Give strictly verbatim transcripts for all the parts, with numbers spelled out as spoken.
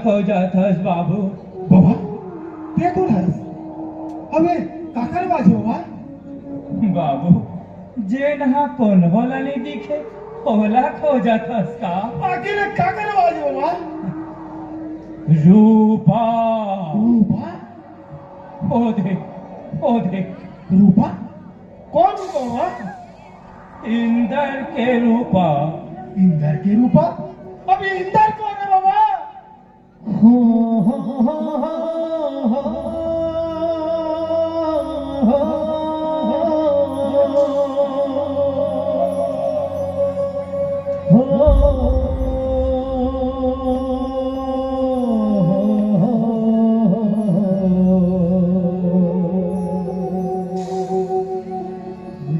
खोजत हस बाबू। बाबा, ते कोन हस? अबे, काकर आवाज हो बा? बाबू, जेन हा कोनो ला नइ दिखे, ओला खोजत हस का? आखिर काकर आवाज हो बा? रूपा। रूपा? ओ देख, ओ देख। रूपा? कोन रूपा बा? इंदर के रूपा। इंदर के रूपा? अब ये इंदर कोन हे बाबा?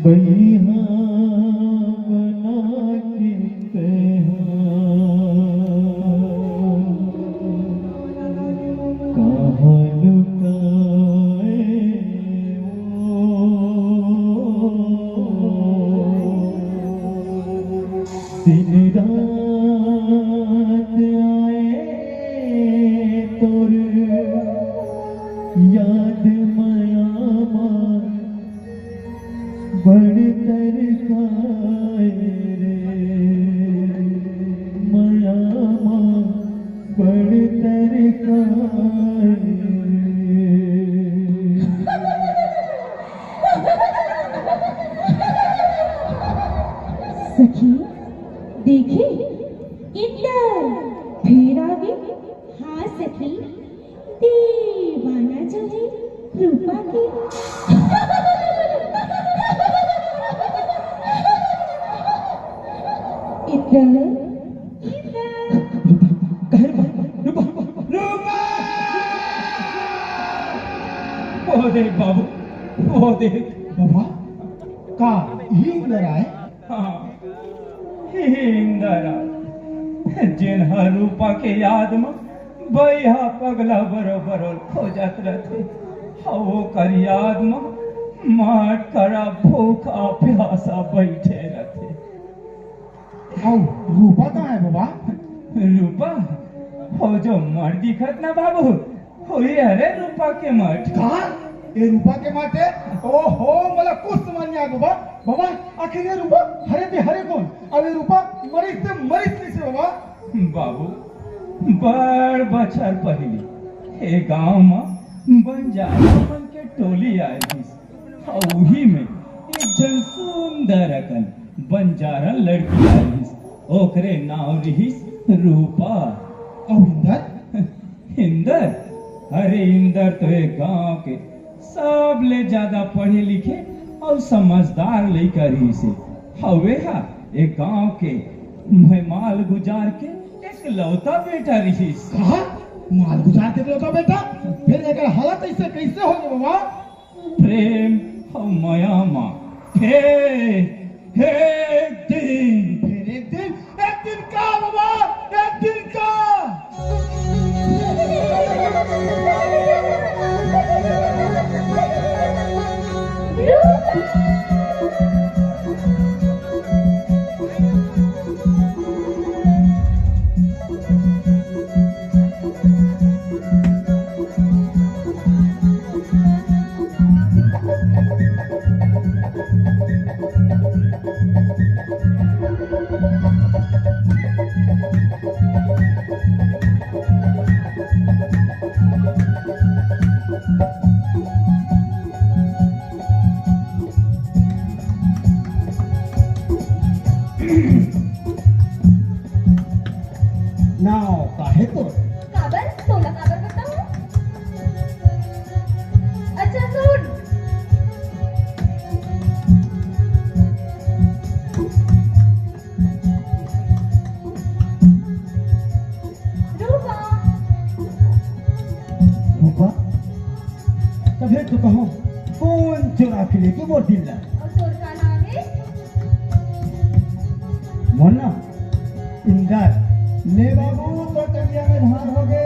बइहा बना के तेहा कहाँ लुकाए वो। दिन रात आए तोर याद मया मा बड़ तरसाए रे, मया मा बड़ तरसाए रे। सखी, देखे, इंदर फेर आगे। हाँ सखी, दीवाना जो है रूपा के। इंदर, इंदर। रूपा, कहे रूपा, रूपा, रूपा, रूपा। वो देख बाबू, वो देख। बाबा, का ये इंदर आए? हाँ, हे इंदरा, जेन ह रूपा के याद म बइहा पगला बरोबर खोजत रथे, अउ ओकर याद म माट करा भूखा प्यासा बइठे रथे। अउ रूपा कहाँ हे बाबा? रूपा? हो जो मठ दिखत ना बाबू, होही हरे रूपा के मठ। का? ये रूपा के मठ हे? ओहो, मोला कुछ समझ नइ आय बाबा। बाबा, आखिर ये रूपा हरे ते हरे कोन? अब ये रूपा मरिस ते मरिस कइसे बाबा? बाबू, बड़ बछर पहिली ए गांव म बंजारा मन के टोली आए रिहिस। अउ उही में एक झन सुंदर अकन बंजारा लड़की आए रिहिस। ओकरे नाव रिहिस रूपा। अउ इंदर? इंदर? अरे इंदर तो ए गांव के सबले ज्यादा पढ़े लिखे अउ समझदार लइका रिहिस हे। अउ ए हा ए गांव के मैं मालगुजार के एकलौता बेटा रिहिस। कहा? मालगुजार के एकलौता बेटा? फेर एकर हालत अइसे कइसे हो गे बाबा? प्रेम अउ मया मा। हे, हे एक दिन। फेर एक दिन, एक दिन का बाबा, एक दिन का। नाव का हे तोर? काबर? तोला काबर बताऊं? अच्छा सुन। रूपा। रूपा? तभे तो कहूं, कोन चोरा के लेगे मोर दिल ला? अउ तोर का नाम हे? मोर नाम इंदर। ले बाबू, तोर टंगिया में धान हो गे।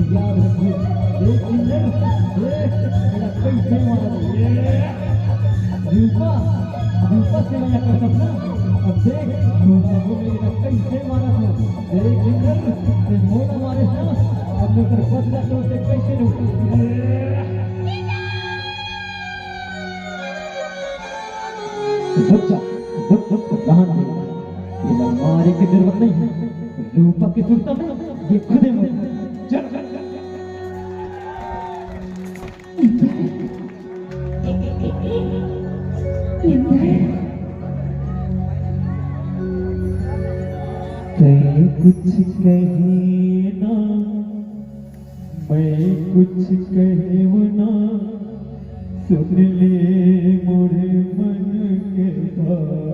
याद रखिए, देख इंदर, देख, मेरा कैसे मारा था। ये रूपा, रूपा से मैं कर सकता। अब देख, रूपा को मेरा कैसे मारा था। देख इंदर, ते मोला मारे था, अब मैं कर बदला तो ते कैसे लूं। रुक जा, रुक, रुक, रुक, रहन दे। ये मारे की जरूरत नहीं है। रूपा की सुरता में ये खुदे मर। चल, चल, चल, चल। तैं कुछ कहे ना, मैं कुछ कहेव ना, सुन ले मोर मन के बात।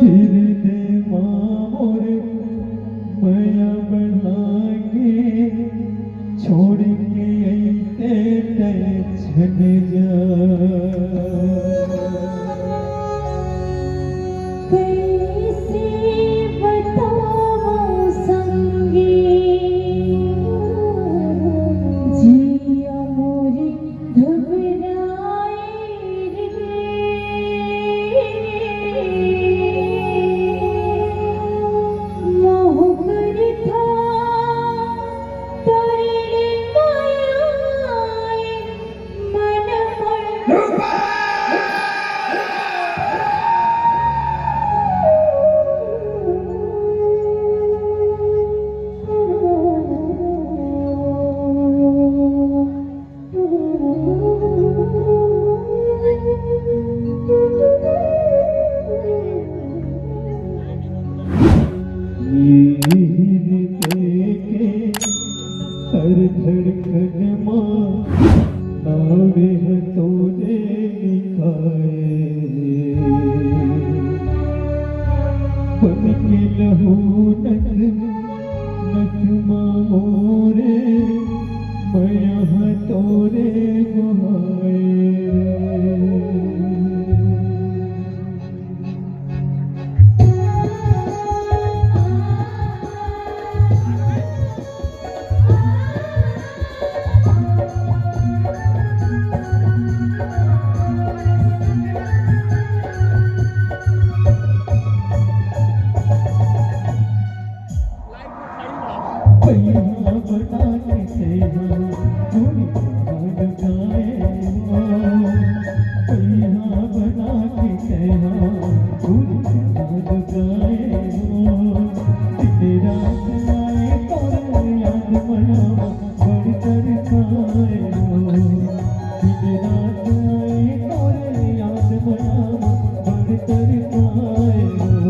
फिर दे माँ मोर मया बना के, छोड़ के अइसे तैं झन जा। कैसे बतावं संगी, जिया मोरी घबराए रे। मोह करथा तोरे ले माया ए मन मन। हर धड़कन मा नावे ह तोरे लिखाए। बन के लहू नस नस मा मोरे, मया ह तोरे गोहाए। पहिया बना के तेहा पूरी चाँद गाए हो। पहिया बना के तेहा पूरी चाँद गाए हो। दिन रात आए तोर याद मया बड़ तरसाए हो। दिन रात आए तोर याद मया बड़ तरसाए हो।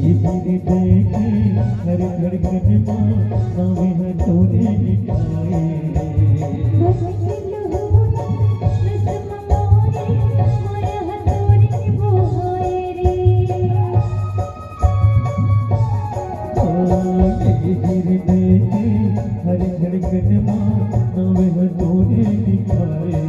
ये धीरे देखे हर धड़कन मा नावे है तोरे लिखाए। ओ, ये धीरे देखे हर धड़कन मा नावे है तोरे लिखाए।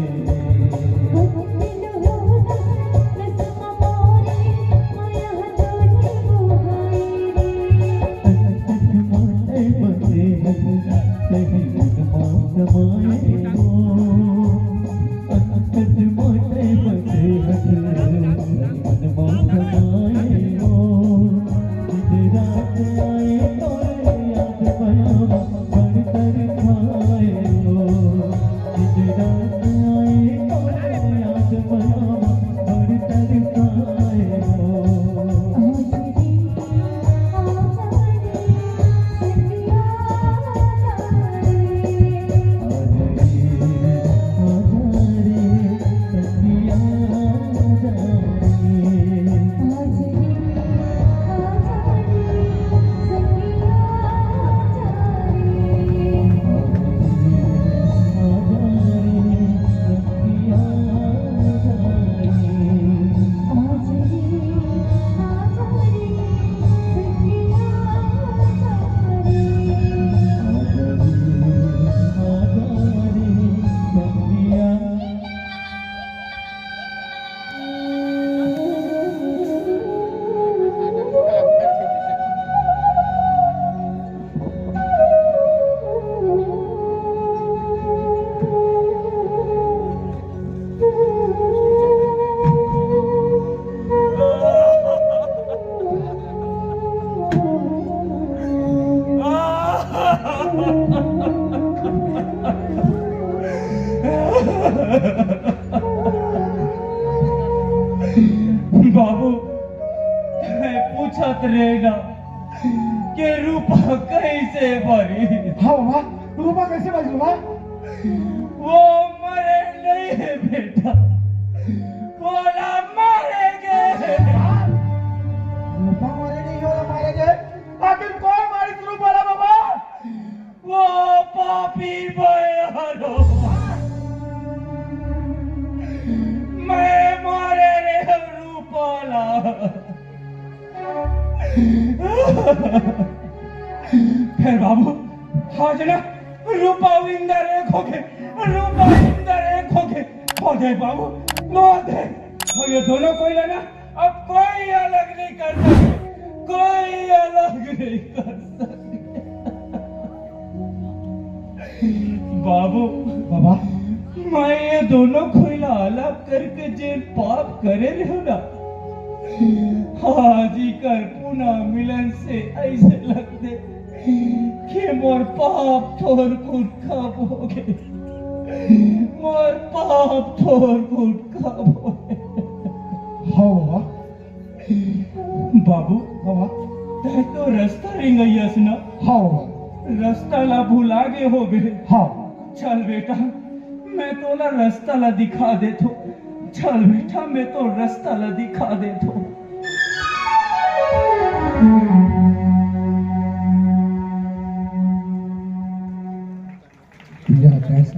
बाबू, तैं पूछत रहे ना के रूपा कैसे मरी? हाँ बाबा, रूपा कैसे मरी बाबा? वो मरे नहीं है बेटा, ओला मारे गे। रूपा मरे नहीं, ओला मारे गे। आखिर कोन मारिस रूपा ला बाबा? वो पापी भैया रो। मैं मारे रे रूपा ला। फेर बाबू, हाँ जना, रूपा इंदर एक होगे, रूपा इंदर एक होगे, होगे बाबू, होगे। अउ ये दोनों कोई ला ना, अब कोई अलग नहीं कर सके, कोई अलग नहीं कर सके। बाबू, बाबा, मैं ये दोनों कोई ला अलग करके जेन पाप करे रहेंव ना, आज इकर पुनः मिलन से ऐसे लगथे कि मोर पाप थोरकुन कम होगे, मोर पाप थोरकुन कम होगे। हाँ बाबा। बाबू, बाबा। तैं तो रस्ता रेंगइयस ना? हाँ बाबा। रस्ता ला भुला गे होबे। हाँ। चल बेटा, मैं तोला रस्ता ला दिखा देथों। चल बेटा, मैं तो रस्ता ला दिखा देथों।